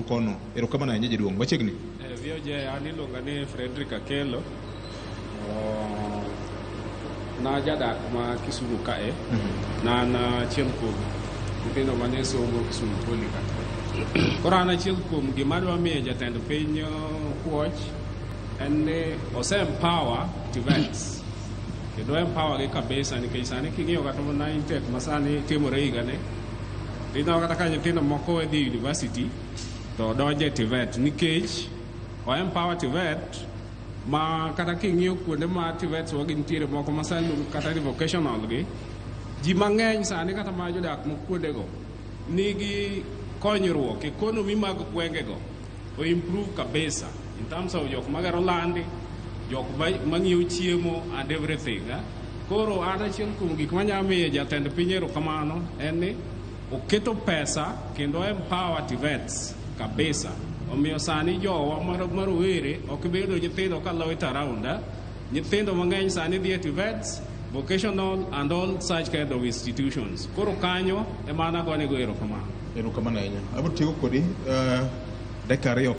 kono. Erokamano ahinya jaduong'. Machiegni. VOJ, an iluonga ni Frederick Akelo. Na jadak ma Kisumu kae. Na an achiel kuom nyithindo mane somo Kisumu Poly ka. Koro an achiel kuom gima dwa miyo jatend piny puoch en ni ose empower TVETs. Kendo empower gi kabisa, nikech sani king'iyo kata mana intake ma sani timore higani, ineno kata ka nyithindo moko we dhi university to donjo e TVET nikech o empower TVET, ma kata king'iyo kuonde ma TVETs wa gintiere moko ma sani luongo kata ni vocational gi, ji mang'eny sani kata ma jodak moko kuondego nigi konyruok. Economy mag gwengego o improve kabisa in terms of jok magero landi, jok mang'iewo chiemo and everything, eh? Koro an achiel kuom gik manyalo miyo jatend piny erokamano en ni oketo pesa kendo empower TVETs kabisa. Omiyo sani jowa ma rowere ok bedo nyithindo ka loiter around, eh? Nyithindo mang'eny sani dhi e TVETs, vocational and all such kind of institutions. Koro kanyo ema an agonego erokamano. Erokamano ahinya. Abiro tieko kodi dakika 2.